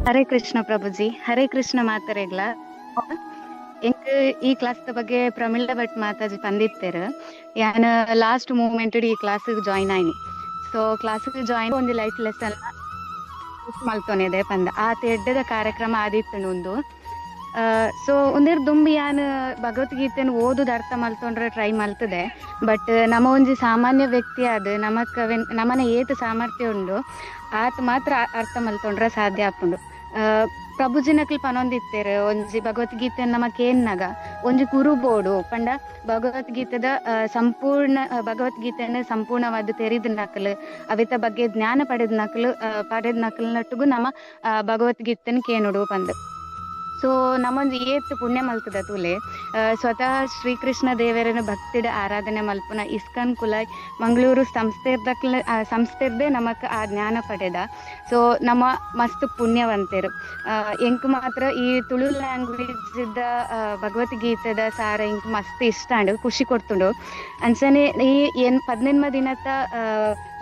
ಹರೇ ಕೃಷ್ಣ ಪ್ರಭುಜಿ, ಹರೇ ಕೃಷ್ಣ ಮಾತರೆಗ್ಲ. ಎಂಕ್ ಈ ಕ್ಲಾಸ್ ದ ಬಗ್ಗೆ ಪ್ರಮೀಳಾ ಭಟ್ ಮಾತಾಜಿ ಪಂದಿತ್ತೆರ್. ಯಾನ್ ಲಾಸ್ಟ್ ಮೂಮೆಂಟ್ ಈ ಕ್ಲಾಸ್ ಜಾಯಿನ್ ಆಯ್ನಿ. ಸೊ ಕ್ಲಾಸ್ ಜಾಯಿನ್ ಒಂಜಿ ಲೈಫ್ ಲೆಸನ್ ಮಲ್ತೊನೆದೆ ಪಂದ್ ಆತ್ ಎಡ್ಡೆದ ಕಾರ್ಯಕ್ರಮ ಆದಿತ್ತುಂಡು ಉಂದು. ಸೊ ಉಂದೆರ್ ದುಂಬು ಯಾನ್ ಭಗವದ್ಗೀತೆನ್ ಓದುದ ಅರ್ಥ ಮಲ್ತೊಂಡ್ರೆ ಟ್ರೈ ಮಲ್ತದೆ. ಬಟ್ ನಮ ಒಂಜಿ ಸಾಮಾನ್ಯ ವ್ಯಕ್ತಿ ಆದ್ ನಮಕ್ ನಮನ ಏತ್ ಸಾಮರ್ಥ್ಯ ಉಂಡು ಆತ್ ಮಾತ್ರ ಅರ್ಥ ಮಲ್ತೊಂಡ್ರೆ ಸಾಧ್ಯ ಆಪುಂಡು. ಪ್ರಭುಜಿನಕ್ಲ್ ಪನೊಂದಿತ್ತೆರ್ ಒಂಜಿ ಭಗವದ್ಗೀತೆ ನಮಕ್ ಕೇನ್ನಗ ಒಂಜಿ ಗುರು ಬೋಡು ಪಂಡ ಭಗವದ್ಗೀತೆದ ಸಂಪೂರ್ಣ ಭಗವದ್ಗೀತೆನ್ ಸಂಪೂರ್ಣವಾದ್ ತೆರಿದಿನಕುಲು, ಅವೆತ ಬಗ್ಗೆ ಜ್ಞಾನ ಪಡೆದಿನಕುಲು ಪಡೆದಿನಕುಲ್ನೊಟ್ಟುಗು ನಮ ಭಗವದ್ಗೀತೆನ್ ಕೇನೊಡು ಪಂದ್. ಸೊ ನಮೊಂಜಿ ಏತ್ ಪುಣ್ಯ ಮಲ್ತದ ತೂಲೆ. ಸ್ವತಃ ಶ್ರೀಕೃಷ್ಣ ದೇವರನ ಭಕ್ತಿಡ್ ಆರಾಧನೆ ಮಲ್ಪುನ ಇಸ್ಕಾನ್ ಕುಲಾಯ್ ಮಂಗಳೂರು ಸಂಸ್ಥೆರ್ದಕ್ಲ್ ಸಂಸ್ಥೆರ್ದೇ ನಮಕ್ ಆ ಜ್ಞಾನ ಪಡೆದ. ಸೊ ನಮ ಮಸ್ತ್ ಪುಣ್ಯವಂತೆರ್. ಎಂಕ್ ಮಾತ್ರ ಈ ತುಳು ಲ್ಯಾಂಗ್ವೇಜ್ ದ ಭಗವದ್ಗೀತೆದ ಸಾರ ಎಂಕ್ ಮಸ್ತ್ ಇಷ್ಟ ಆಂಡ್, ಖುಷಿ ಕೊರ್ತುಂಡು. ಅಂಚನೆ ಈ ಏನ್ 18 ದಿನತ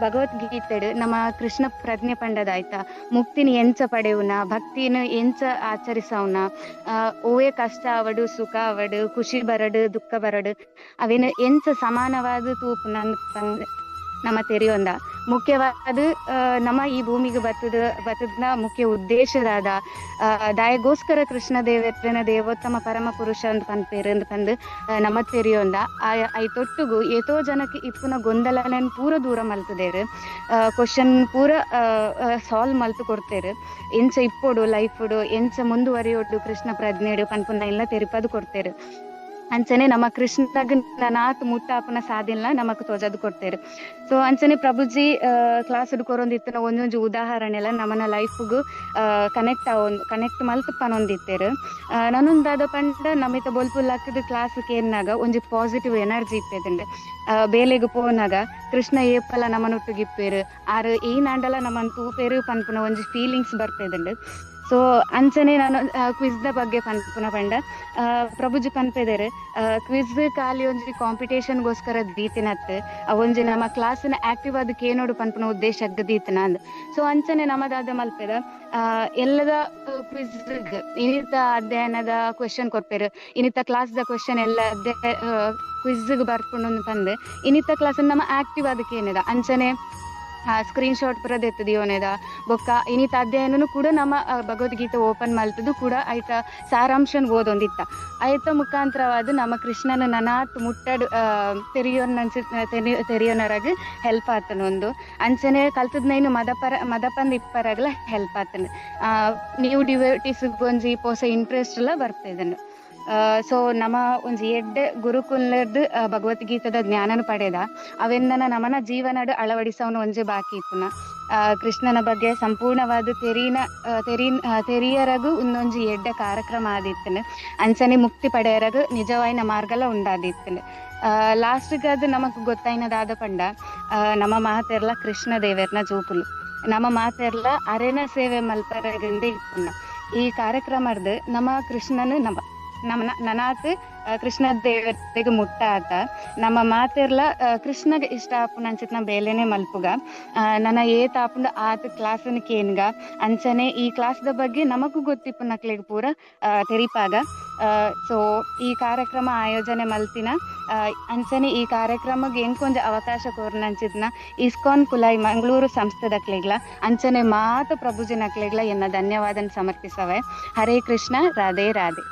ಭಗವದ್ಗೀತೆಡ್ ನಮ್ಮ ಕೃಷ್ಣ ಪ್ರಜ್ಞೆ ಪಂಡದಾಯ್ತ ಮುಕ್ತಿನ ಎಂಚ ಪಡೆಯುನ, ಭಕ್ತಿನ ಎಂಚ ಆಚರಿಸವುನ, ಓವೇ ಕಷ್ಟ ಆವಡ್ ಸುಖ ಆವಡ್ ಖುಷಿ ಬರಡ್ ದುಃಖ ಬರಡ್ ಅವೇನು ಎಂಚ ಸಮಾನವಾದ ತೂಪುನ ನಮ್ಮ ತೆರಿಯೊಂದ. ಮುಖ್ಯವಾದ ನಮ್ಮ ಈ ಭೂಮಿಗೆ ಬತ್ತದ ಬತ್ತದ್ನ ಮುಖ್ಯ ಉದ್ದೇಶದಾದ ದಾಯಗೋಸ್ಕರ ಕೃಷ್ಣ ದೇವರನ ದೇವೋತ್ತಮ ಪರಮ ಪುರುಷ ಅಂತ ಪನ್ಪೇರು ಅಂತ ಪಂದ್ ನಮ್ಮ ತೆರಿಯೊಂದ. I ತೊಟ್ಟುಗು ಏತೋ ಜನಕ್ಕೆ ಇಪ್ಪುನ ಗೊಂದಲನ ಪೂರ ದೂರ ಮಲ್ತದೇರು, ಕ್ವಶನ್ ಪೂರ ಸಾಲ್ವ್ ಮಲ್ತು ಕೊಡ್ತೇರು. ಎಂಚ ಇಪ್ಪೊಡು ಲೈಫುಡು ಎಂಚ ಮುಂದುವರಿಯೋಡು ಕೃಷ್ಣ ಪ್ರಜ್ಞೆಡು ಪನ್ಪುನ ಎಲ್ಲ ತೆರಿಪದು ಕೊಡ್ತೇರು. ಅಂಚನೆ ನಮ್ಮ ಕೃಷ್ಣಗ್ ನಾತ್ ಮುಟ್ಟಾಪುನ ಸಾದಿಲ್ಲ ನಮಕ್ ತೋಜದ್ ಕೊಡ್ತೇರು. ಸೊ ಅಂಚನೆ ಪ್ರಭುಜಿ ಕ್ಲಾಸ್ ಕೊರೊಂದಿತ್ತಿನ ಒಂಜೊಂಜಿ ಉದಾಹರಣೆ ಎಲ್ಲ ನಮನ ಲೈಫ್ಗ್ ಕನೆಕ್ಟ್ ಕನೆಕ್ಟ್ ಮಲ್ತ್ ಪನೊಂದಿತ್ತೇರು. ನಾನೊಂದಾದ ಪಂಡ ನಮಿತ ಬೊಲ್ಪುಲ್ಲಕ್ಕದ ಕ್ಲಾಸ್ ಕೇನ್ನಾಗ ಒಂಜಿ ಪಾಸಿಟಿವ್ ಎನರ್ಜಿ ಇಪ್ಪೆದುಂಡು. ಬೇಲೆಗ್ ಪೋನಾಗ ಕೃಷ್ಣ ಏಪಲ ನಮನೊಟ್ಟುಗಿಪ್ಪೇರು, ಆರ್ ಈ ನಾಂಡಲ ನಮನ್ ತೂಪೇರು ಪನ್ಪುನ ಒಂಜಿ ಫೀಲಿಂಗ್ಸ್ ಬರ್ಪೆದುಂಡು. ಸೊ ಅಂಚನೆ ನಾನು ಕ್ವಿಜ್ ದ ಬಗ್ಗೆ ಪನ್ಪುನ ಪಂಡ ಪ್ರಭುಜಿ ಪನ್ಪೆದೇರು ಕ್ವಿಜ್ ಖಾಲಿ ಒಂಜಿ ಕಾಂಪಿಟೇಷನ್ ಗೋಸ್ಕರ ದೀತಿನತ್ ಒಂಜಿ ನಮ್ಮ ಕ್ಲಾಸ್ನ ಆಕ್ಟಿವ್ ಆದ್ ಕೇನೋಡು ಪನ್ಪುನ ಉದ್ದೇಶ ದೀತಿನ ಅಂದ್. ಸೊ ಅಂಚನೆ ನಮದಾದ ಮಲ್ಪೆದ ಎಲ್ಲದ ಕ್ವಿಜ್ ಇನ್ನಿತ ಅಧ್ಯಯನದ ಕ್ವಶನ್ ಕೊರ್ಪೇರು, ಇನ್ನಿತ ಕ್ಲಾಸ್ ದ ಕ್ವಶನ್ ಎಲ್ಲ ಕ್ವಿಜ್ ಬರ್ಪುಂಡು ಪಂದ್ ಇನ್ನಿತ ಕ್ಲಾಸ್ ನಮ್ಮ ಆಕ್ಟಿವ್ ಆದ್ ಕೇನದ. ಅಂಚನೆ ಸ್ಕ್ರೀನ್ ಶಾಟ್ ಪೂರ ದೆತ್ತದಿಯೋನೆದ ಬೊಕ್ಕ ಇನ್ನಿತ ಅಧ್ಯಯನನು ಕೂಡ ನಮ್ಮ ಭಗವದ್ಗೀತೆ ಓಪನ್ ಮಲ್ತದು ಕೂಡ ಆಯ್ತ ಸಾರಾಂಶನ್ ಓದೊಂದಿತ್ತ. ಆಯ್ತ ಮುಖಾಂತರವಾದ ನಮ್ಮ ಕೃಷ್ಣನ ನನಾತ್ ಮುಟ್ಟಡ್ ತೆರಿಯೋನರಾಗ ಹೆಲ್ಪ್ ಆತನ ಒಂದು. ಅಂಚನೆ ಕಲ್ತದ್ನೈನು ಮದಪರ ಮದಪಂದ್ ಇಪ್ಪರಾಗಲ ಹೆಲ್ಪ್ ಆತನ. ನ್ಯೂ ಡಿವೋಟೀಸ್ ಒಂಜಿ ಪೋಸ ಇಂಟ್ರೆಸ್ಟ್ ಎಲ್ಲ ಬರ್ತಿದನು. ಸೊ ನಮ್ಮ ಒಂಜಿ ಎಡ್ಡೆ ಗುರುಕುಲರ್ದು ಭಗವದ್ಗೀತೆದ ಜ್ಞಾನನ ಪಡೆದ ಅವೆನ್ನ ನಮನ ಜೀವನಡ್ ಅಳವಡಿಸವನು ಒಂಜಿ ಬಾಕಿ ಇಪ್ಪುನ. ಕೃಷ್ಣನ ಬಗ್ಗೆ ಸಂಪೂರ್ಣವಾದ ತೆರಿನ ತೆರಿಯರಗು ಇನ್ನೊಂಜಿ ಎಡ್ಡೆ ಕಾರ್ಯಕ್ರಮ ಆದಿತ್ತನು. ಅಂಚನೆ ಮುಕ್ತಿ ಪಡೆಯರಗು ನಿಜವಾಯಿನ ಮಾರ್ಗಲ ಉಂಡಾದಿತ್ತನು. ಲಾಸ್ಟ್ಗೆ ಅದು ನಮಕ್ ಗೊತ್ತಾಯಿನದಾದ ಪಂಡ ನಮ್ಮ ಮಾತೆರ್ಲ ಕೃಷ್ಣ ದೇವರ್ನ ಜೋಕುಲು, ನಮ್ಮ ಮಾತೆರ್ಲ ಅರೆನ ಸೇವೆ ಮಲ್ಪರಗಂದೆ ಇಪ್ಪುನ. ಈ ಕಾರ್ಯಕ್ರಮದ ನಮ್ಮ ಕೃಷ್ಣನ ನಮ್ಮ ನಮ್ಮ ನನಾತ್ ಕೃಷ್ಣ ದೇವತೆಗೆ ಮುಟ್ಟ ಆತ. ನಮ್ಮ ಮಾತೆರ್ಲ ಕೃಷ್ಣಗೆ ಇಷ್ಟ ಆಪುನ ಅಂಚಿತ್ನ ಬೇಲೆನೆ ಮಲ್ಪುಗ, ನನ್ನ ಏತ್ ಆಪುಂಡು ಆತ ಕ್ಲಾಸ್ನ ಕೇನ್ಗ. ಅಂಚನೆ ಈ ಕ್ಲಾಸ್ದ ಬಗ್ಗೆ ನಮಗೂ ಗೊತ್ತಿಪ್ಪು ಪೂರ ತೆರಿಪಾಗ. ಸೊ ಈ ಕಾರ್ಯಕ್ರಮ ಆಯೋಜನೆ ಮಲ್ತಿನ ಅಂಚನೆ ಈ ಕಾರ್ಯಕ್ರಮಕ್ಕೆ ಎಂಕೊಂಜ ಅವಕಾಶ ಕೋರ್ನ ಅಂಚಿತ್ನ ಇಸ್ಕಾನ್ ಕುಲಾಯ್ ಮಂಗಳೂರು ಸಂಸ್ಥೆದಕ್ಲೆಗ್ಲ ಅಂಚನೆ ಮಾತ ಪ್ರಭುಜಿನಕ್ಲೆಗ್ಲ ಎನ್ನ ಧನ್ಯವಾದನ ಸಮರ್ಪಿಸವೆ. ಹರೇ ಕೃಷ್ಣ, ರಾಧೆ ರಾಧೆ.